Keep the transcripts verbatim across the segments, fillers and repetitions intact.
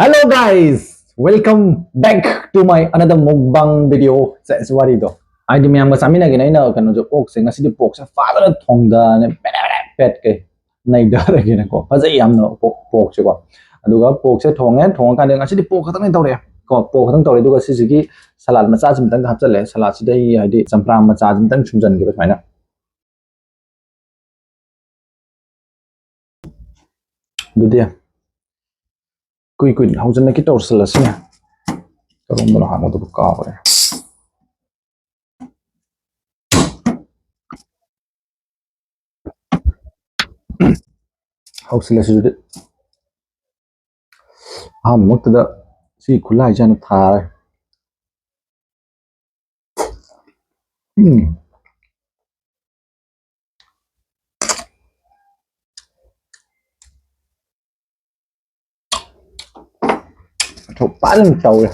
Hello guys, welcome back to my another mukbang video. ꯁꯦ, ꯑꯁ, ꯋꯥꯔꯤꯗꯣ ꯍꯥꯏꯗꯤ ꯃꯌꯥꯝꯒ ꯆꯥꯃꯤꯟꯅꯒꯦꯅ ꯑꯩꯅ ꯀꯩꯅꯣꯁꯦ, ꯑꯣꯛꯁꯦ ꯉꯁꯤꯗꯤ ꯄꯣꯛꯁꯦ ꯐꯖꯅ ꯊꯣꯡꯗꯅ ꯄꯦꯠ ꯄꯦꯠ ꯄꯦꯠ ꯀꯩ ꯅꯩꯗꯔꯒꯦꯅꯀꯣ꯫ ꯐꯖꯩ ꯌꯥꯝꯅ ꯄꯣꯛ ꯄꯣꯛꯁꯦꯀꯣ꯫ ꯑꯗꯨꯒ ꯄꯣꯛꯁꯦ ꯊꯣꯡꯉꯦ꯫ ꯊꯣꯡꯉꯀꯥꯟꯗ ꯉꯁꯤꯗꯤ ꯄꯣꯛ ꯈꯛꯇꯪꯅꯦ ꯇꯧꯔꯛꯑꯦ ꯀꯣ꯫ ꯄꯣꯛ ꯈꯛꯇꯪ ꯇꯧꯔꯦ꯫ ꯑꯗꯨꯒ ꯁꯤꯁꯤꯒꯤ ꯁꯂꯥꯗ ꯃꯆꯥꯁꯤꯃꯇꯪꯒ ꯍꯥꯞꯆꯜꯂꯦ꯫ ꯁꯂꯥꯗꯁꯤꯗ ꯑꯩ ꯍꯥꯏꯗꯤ ꯆꯝꯄ꯭ꯔꯥ ꯃꯆꯥꯁꯤꯃꯇꯪ ꯁꯨꯝꯖꯟꯈꯤꯕ ꯁꯨꯃꯥꯏꯅ꯫ ꯑꯗꯨꯗꯤ ꯀꯨꯏ ꯀꯨꯏꯅ ꯍꯧꯖꯤꯟꯅꯈꯤ ꯇꯧꯁꯜꯂꯁꯤꯅꯦ꯫ ꯀꯔꯝꯕꯅꯣ ꯍꯥꯡꯒꯗꯕ ꯀꯥꯎꯈ꯭ꯔꯦ꯫ ꯍꯧꯁꯤꯜꯂꯁꯤ ꯑꯗꯨꯗꯤ꯫ ꯑꯍꯥꯟꯕꯃꯛꯇꯗ ꯁꯤ ꯈꯨꯠꯂꯥꯏꯁꯦ ꯍꯥꯟꯅ ꯊꯥꯔꯦ꯫ ꯎꯝ꯫ ꯃꯊꯧ ꯐꯖꯅ ꯇꯧꯔꯦ꯫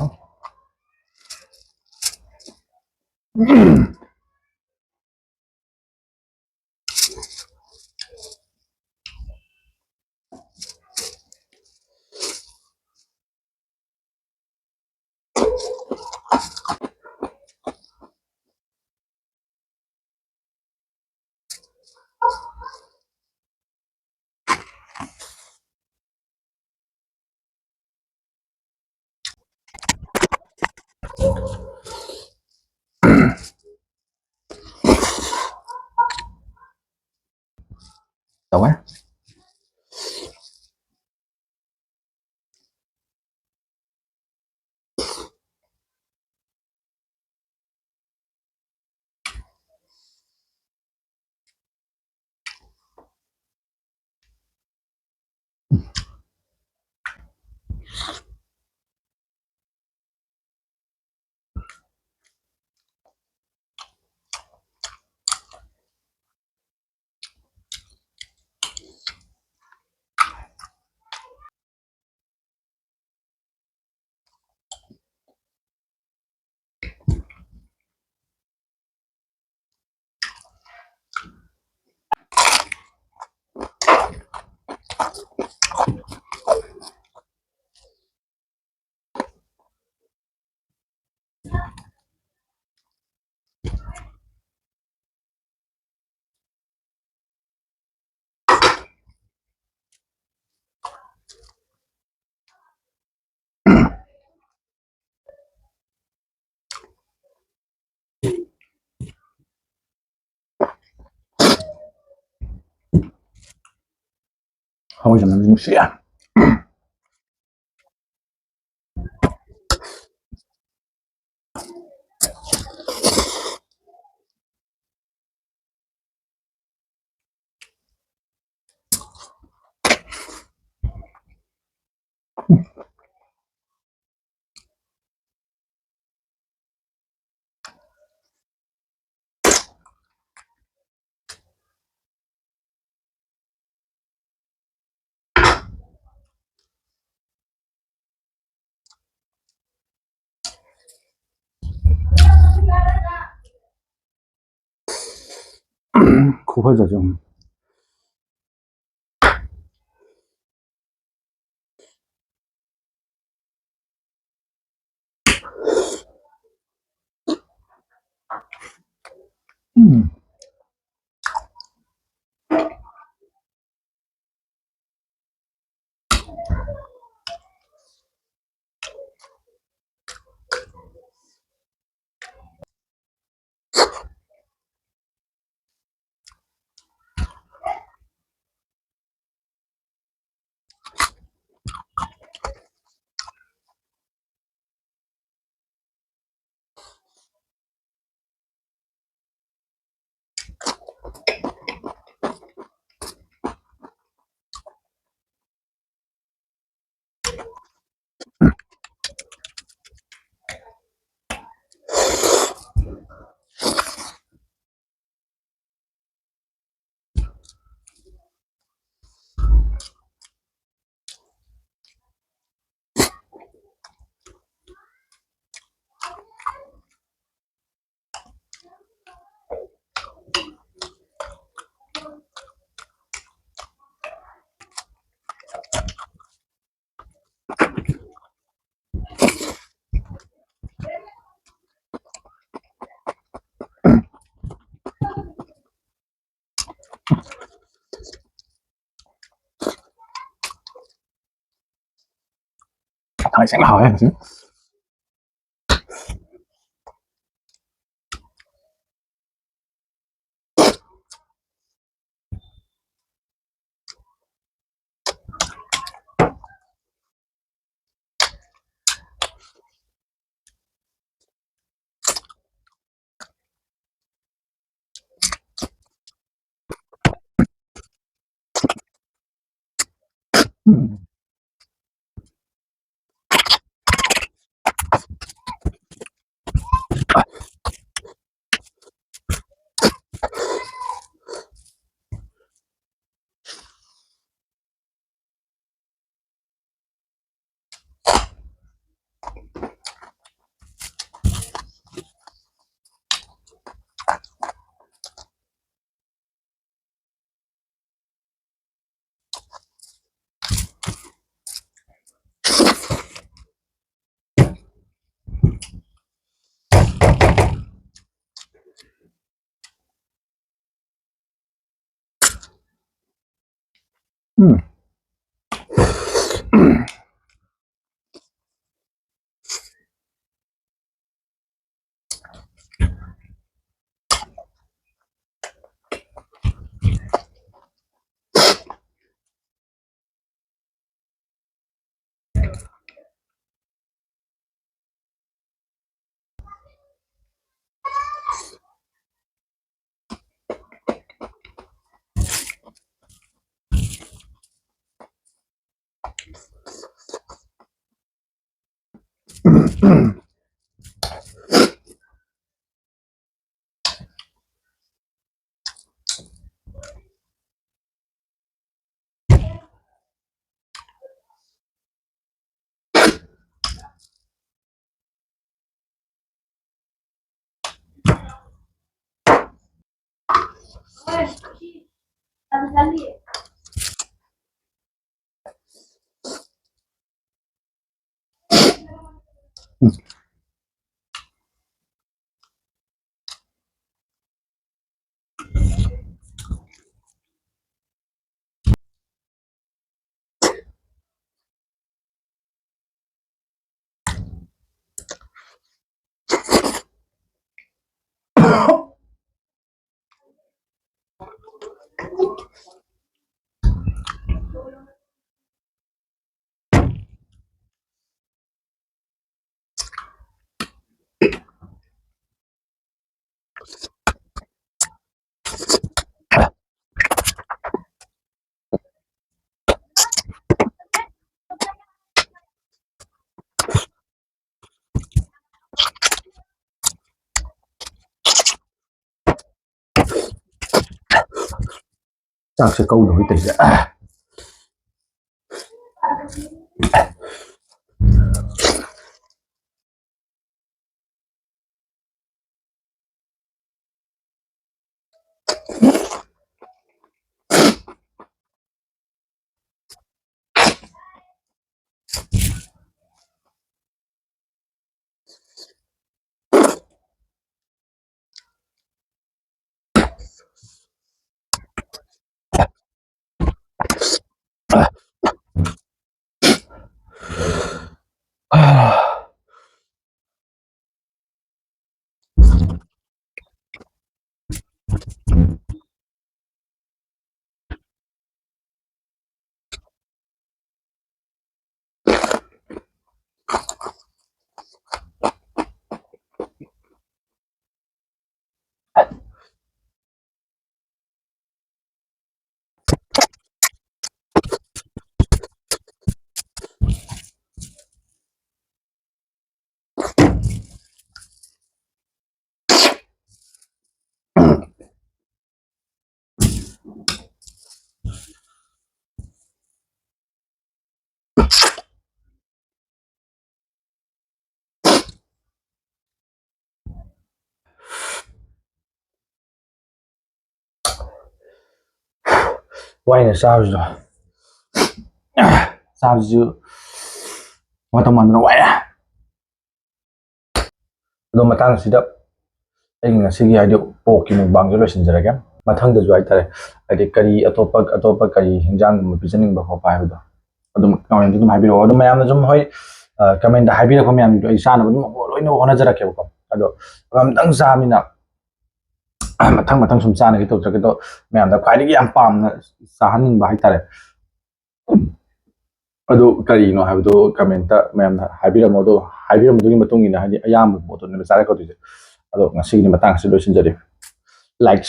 ꯇꯧꯋꯦ꯫ ꯍꯋꯥꯏꯖꯥꯔ ꯃꯅꯝꯁꯦ ꯅꯨꯡꯁꯤꯌꯦ꯫ ꯈꯨꯐꯖꯁꯦ, ꯎꯝ꯫ ꯎꯝ꯫ ꯊꯥꯡꯖꯤꯡ ꯍꯥꯎꯋꯦ ꯉꯁꯤ꯫ ꯎꯝ꯫ ꯆꯥꯛꯁꯦ ꯀꯧꯗꯧꯔꯤ ꯇꯧꯔꯤꯁꯦ꯫ ꯋꯥꯏꯅ ꯆꯥꯕꯁꯤꯁꯨ, ꯆꯥꯕꯁꯤꯁꯨ ꯃꯇꯧ ꯃꯥꯟꯗꯅ ꯋꯥꯏ꯫ ꯑꯗꯣ ꯃꯇꯥꯡꯁꯤꯗ ꯑꯩ ꯉꯁꯤꯒꯤ, ꯍꯥꯏꯗꯤ, porkꯀꯤ mukbangꯁꯦ ꯂꯣꯏꯁꯤꯟꯖꯔꯒꯦ꯫ ꯃꯊꯪꯗꯁꯨ, ꯍꯥꯏꯇꯥꯔꯦ, ꯍꯥꯏꯗꯤ, ꯀꯔꯤ ꯑꯇꯣꯞꯄ, ꯑꯇꯣꯞꯄ ꯀꯔꯤ ꯍꯤꯟꯖꯥꯡꯒꯨꯝꯕ ꯄꯤꯖꯅꯤꯡꯕ ꯈꯣꯠꯄ ꯍꯥꯏꯕꯗꯣ ꯑꯗꯨꯝ commentꯇ ꯑꯗꯨꯝ ꯍꯥꯏꯕꯤꯔꯛꯑꯣ꯫ ꯑꯗꯨꯝ ꯃꯌꯥꯝꯅ ꯁꯨꯝ, ꯍꯣꯏ, ꯑ, commentꯇ ꯍꯥꯏꯕꯤꯔꯛꯄ ꯃꯌꯥꯝꯗꯣ ꯑꯩ ꯆꯥꯅꯕ ꯑꯗꯨꯝ ꯂꯣꯏꯅ ꯍꯣꯠꯅꯖꯔꯛꯀꯦꯕꯀꯣ꯫ ꯑꯗꯣ ꯑꯃꯇꯪ ꯆꯥꯕꯅꯤꯅ ꯃꯊꯪ ꯃꯊꯪ ꯁꯨꯝ ꯆꯥꯅꯒꯦ ꯇꯧꯖꯔꯛꯀꯦ꯫ ꯑꯗꯣ ꯃꯌꯥꯝꯗ ꯈ꯭ꯋꯥꯏꯗꯒꯤ ꯌꯥꯝ ꯄꯥꯝꯅ ꯆꯥꯍꯟꯅꯤꯡꯕ ꯍꯥꯏꯇꯥꯔꯦ꯫ ꯑꯗꯨ ꯀꯔꯤꯅꯣ ꯍꯥꯏꯕꯗꯣ commentꯇ ꯃꯌꯥꯝꯅ ꯍꯥꯏꯕꯤꯔꯝꯃꯣ꯫ ꯑꯗꯣ ꯍꯥꯏꯕꯤꯔꯝꯕꯗꯨꯒꯤ ꯃꯇꯨꯡ ꯏꯟꯅ, ꯍꯥꯏꯗꯤ, ꯑꯌꯥꯝꯕ ꯄꯣꯠꯇꯨꯅꯦꯕ ꯆꯥꯔꯛꯀꯗꯣꯏꯁꯦ꯫ ꯑꯗꯣ ꯉꯁꯤꯒꯤꯗꯤ ꯃꯇꯥꯡ ꯑꯁꯤꯗ ꯂꯣꯏꯁꯤꯟꯖꯔꯦ꯫ Like,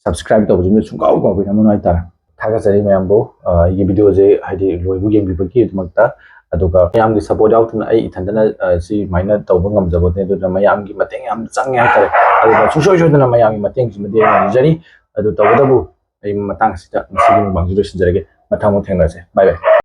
subscribe ꯇꯧꯕꯁꯤꯃ ꯁꯨꯡꯀꯥꯎ ꯀꯥꯎꯕꯤꯔꯝꯃꯅꯨ ꯍꯥꯏꯇꯥꯔꯦ꯫ ꯊꯥꯒꯠꯆꯔꯤ ꯃꯌꯥꯝꯕꯨ, ꯑ, ꯑꯩꯒꯤ videoꯁꯦ, ꯍꯥꯏꯗꯤ, ꯂꯣꯏꯕꯨ ꯌꯦꯡꯕꯤꯕꯒꯤꯗꯃꯛꯇ꯫ ꯑꯗꯨꯒ ꯃꯌꯥꯝꯒꯤ support ꯌꯥꯎꯗꯅ ꯑꯩ ꯏꯊꯟꯇꯅ, ꯑ, ꯁꯤꯃꯥꯏꯅ ꯇꯧꯕ ꯉꯝꯖꯕꯅꯦ꯫ ꯑꯗꯨꯅ ꯃꯌꯥꯝꯒꯤ ꯃꯇꯦꯡ ꯌꯥꯝ ꯆꯪꯉꯦ ꯍꯥꯏꯇꯥꯔꯦ꯫ ꯑꯗꯨꯅ ꯁꯨꯡꯁꯣꯏ ꯁꯣꯏꯗꯅ ꯃꯌꯥꯝꯒꯤ ꯃꯇꯦꯡꯁꯤꯃꯗꯤ ꯑꯩ ꯉꯝꯖꯔꯤ꯫ ꯑꯗꯨ ꯇꯧꯕꯇꯕꯨ ꯑꯩ ꯃꯇꯥꯡ ꯑꯁꯤꯗ ꯉꯁꯤꯒꯤ ꯃꯨꯛꯕꯥꯡꯁꯤ ꯂꯣꯏꯁꯤꯟꯖꯔꯒꯦ꯫ ꯃꯊꯪ ꯑꯃꯨꯛ ꯊꯦꯡꯅꯔꯁꯦ꯫ ꯕꯥꯏ ꯕꯥꯏ꯫